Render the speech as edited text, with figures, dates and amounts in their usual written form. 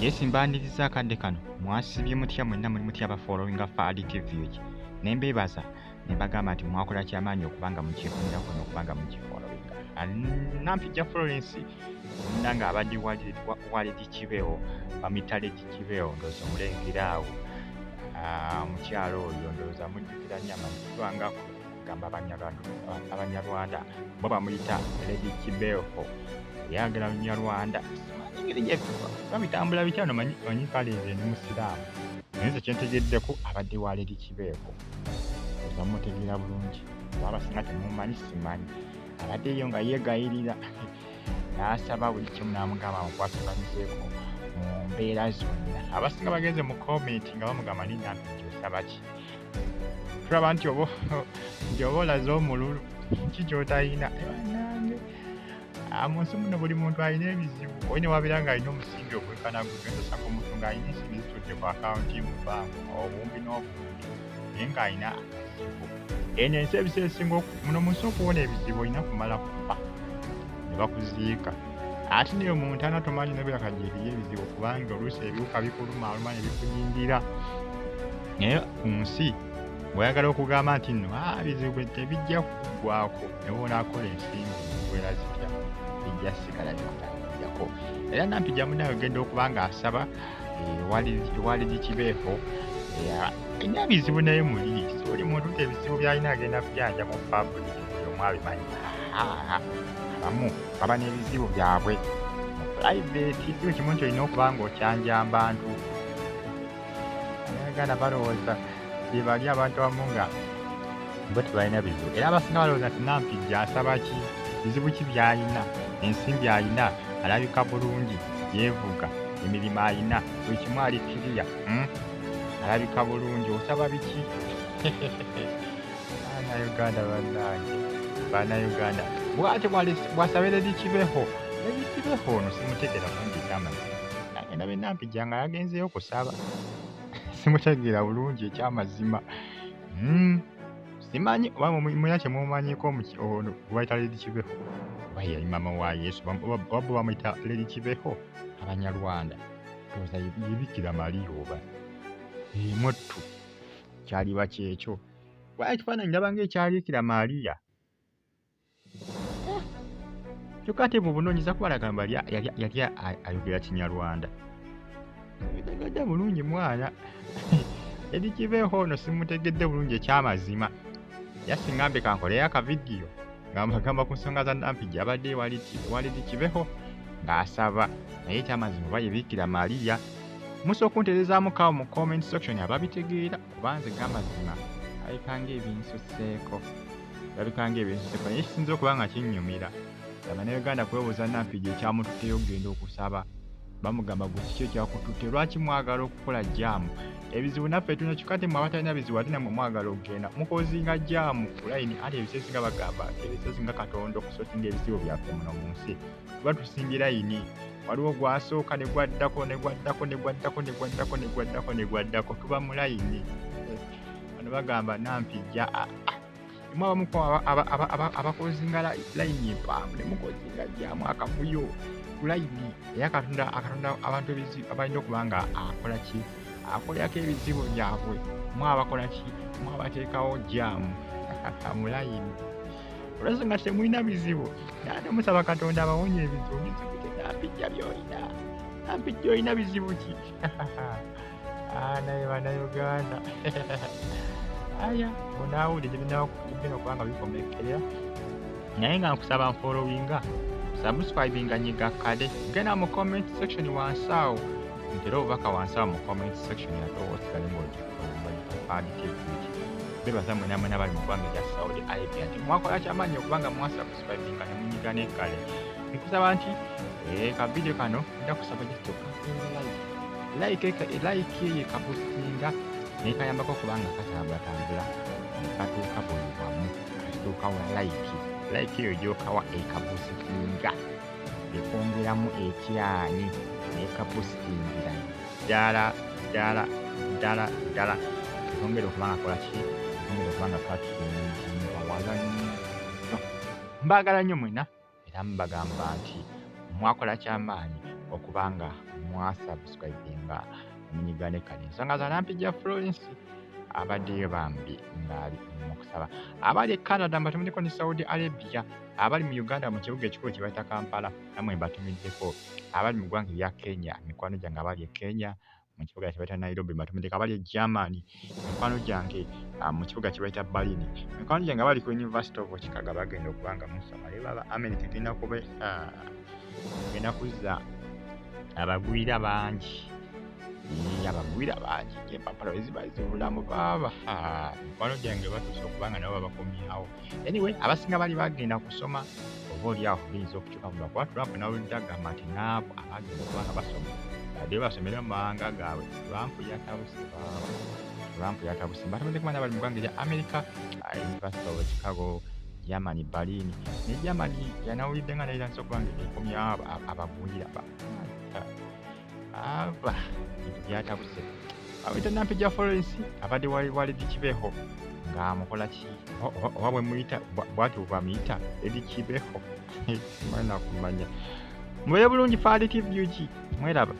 Yes, mbaniriza akadde kano. Mwasibye mutya mwenna? Muli mutya abafollowinga Fahad TV eki? Ne mbeebaza ne mbagamba nti mwakola kyamaanyi okubanga mukyekumirako n'okubanga mukifollowinga. Nampijja Florence nga abadde Walidi Kibeho, bamuyita Lady Kibeho, ndowooza omulengera awo. Omukyala oyo ndowooza mujjukira nnyo, amanyikiddwa nga gamba Abanyarwanda bo bamuyita Lady Kibeho. Yayogera Lunyarwanda, simanyi engeri babitambula bitya no, manyi kale nze ndi Musiraamu, naye nze kyentegeddeko abadde wa Lady Kibeho. Oza mutegeera bulungi oba abasinga temumanyi, simanyi. Abaddeyo nga yeegayirira n'asaba buli kimu n'amugamba amukwataganyizeeko mu mbeera zonna. Abasinga bagenze mu comment nga bamugamba, "Nina Nampijja osaba ki? Tulaba nti oba nti oba olaze omululu ki ky'otalina." Bannange, mu nsi muno buli muntu alina ebizibu. Oyi ne wabeera ng'alina omusimbi ogwenkana gutyo, osanga omuntu ng'alina ensimbi zitudde ku akawunti mu banka obuwumbi n'obuwumbi, naye ng'alina akazibu. Eno ensi ebiseera ebisinga muno mu nsi okuwona ebizibu olina kumala kufa ne bakuziika, ate naye mu ntaana tomanyi nobeera gyebiri ebizibu, kubanga oluusi ebiwuka bikulumaaluma ne bikuyingira. Naye ku nsi bw'oyagala okugamba nti nno bizibu tebijja kuggwako, ne bw'onaakola ensimbi ziwera zitya, bijja sigala bikutambulirako. Era Nampijja munnaye ogenda okuba ng'asaba ewa Lady Kibeho, alina ebizibu naye muli si buli muntu nti ebizibu by'alina agenda kubyanja mu public, buli omu abimanyi. Abamu baba n'ebizibu byabwe mu private, si buli kimu nti olina okuba ng'okyanja abantu. Abanyarwanda balowooza be bali abantu abamu nga bo tebalina bizibu, era abasinga balowooza nti Nampijja asaba ki, bizibu ki by'alina? Ensimbi alina, alabika bulungi, yeevuga, emirimu alina, buli kimu ali kiriya, Alabika bulungi, osaba biki? Bannayuganda bannange, bannayuganda, bw'atyo bw'asaba Lady Kibeho. Lady Kibeho ono simutegeera bulungi ekyamazima. Nange ndaba Nampijja nga yagenzeeyo kusaba, simutegeera bulungi ekyamazima. Simanyi oba mulina kye mumanyiko ono gwe bayita Lady Kibeho, oba ye yali maama wa Yesu, oba bo bamuyita Lady Kibeho Abanyarwanda. Ndowooza ye Bikira Mariya oba mwattu kyaliba kyekyo. Kuba ekifaananyi ndaba ng'ekya Bikira Mariya. Kyokka ate mu bunoonyeza kubalaga yali ayogera Kinyarwanda. Sibitegedde bulungi mwana. Lady Kibeho ono simutegedde bulungi ekyamazima. Yasingambe kankoleyo akavidiyo nga mbagamba ku nsonga za Nampijja abadde ewa Lady Kibeho ng'asaba, naye ekyamazima oba ye Bikira Mariya. Musobola okuntereezaamu awo mu comment section ababitegeera, kuba nze g'amazima alabika ng'ebinsusseeko, alabika ng'ebinsusseeko. Naye kisinza okuba nga kinnyumira Bannayuganda kwebuuza Nampijja ekyamututteyo okugenda okusaba. Bamugamba, "Gwe kiki ekyakututte? Lwaki mwagala okukola jam? Ebizibu naffe tulina." Kyokka ate mmwe abatalina bizibu ate nammwe mwagala okugenda mukozinga jam ku layini. Ate ebiseera ebisinga bagamba nti ebiseera ebisinga Katonda okusortinga ebizibu byaffe muno mu nsi tuba tusimbye layini, waliwo gwasooka ne gwaddako ne gwaddako ne gwaddako ne gwaddako ne gwaddako ne gwaddako, tuba mu layini. Bano bagamba Nampijja mwe abamu abakozinga layini empanvu ne mukozinga jam, akavuyo ku layini. Era Katonda akatonda abantu ebizibu abalina okuba nga akola ki, akolerako ebizibu byabwe. Mwe abakola ki, mwe abateekawo jam mu layini olwensonga temulina bizibu, naye ate musaba Katonda abawonye ebizibu. Bizibu ki Nampijja by'olina? Nampijja olina bizibu ki? Naye Bannayuganda, aya onaawulire bigenda okuba nga bikomekkerera, naye nga nkusaba nfollowinga, subscribinga, nyiga kade, genda mu comment section wansi awo, ntere obubaka wansi awo mu comment section, ate osigale ng'ogifaadi TV. Bebaza mwena mwena bali mu ggwanga erya Saudi Arabia nti mwakola kyamaanyi okubanga mwasubscribinga ne munyiga n'ekkale. Nkusaba nti ka video kano nja kusaba just like, like eyo ekaboostinga naye kayambako okubanga katambulatambula katuuka buli wamu. Kasituukawa like, like eyo gyokawa ekaboostinga, ekwongeramu ekyanyi nekaboostingira ddala ddala ddala ddala, ekwongera okuba nga kola ki, ekwongera okuba nga katrendinga wala nnyo. Mbaagala nnyo mwena, era mbagamba nti mwakola kyamaanyi okuba nga Mwasubscribinga, munyigane kale ensonga za Nampijja Florence abaddeyo bambi ng'ali mu kusaba. Abali e Canada mbatumiddeko, ne Saudi Arabia. Abali mu Uganda mu kibuga ekikulu kye bayita Kampala, nammwe mbatumiddeko. Abali mu ggwanga erya Kenya, mikwano gyange abali e Kenya mu kibuga kye bayita Nairobi, mbatumiddeko. Abali e Germany, mikwano gyange mu kibuga kye bayita Berlin, mikwano gyange abali ku University of Chicago, bagenda okuba nga musoma naye baba America, genda kuba genda kuzza abagwira bangi. Abagwira bangi nnyo, empapula bwe ziba zibulamu baaba mikwano gyange batuuse okuba nga nabo babakomyawo. Anyway, abasinga bali bagenda kusoma, oba oli awo biyinza okukyuka mu lwakuba Trump nawulidde agamba nti n'abo abagenda okuba nga basoma baddeyo basomere mu mawanga gaabwe. Trump yatabuse baaba, Trump yatabuse. Mbatumidde kumanya abali mu ggwanga erya America, University of Chicago, Germany, Berlin. Ne Germany yanawulidde nga naye etandise okuba nga ekomyawo abagwira. Aba bintu byatabuse. Awita Nampijja Florence abadde wali Lady Kibeho ng'amukola ki oba bwe muyita bw'atyo bwe bamuyita Lady Kibeho, simanyi nakumanya. Mubeere bulungi. Faali TV UG, mweraba.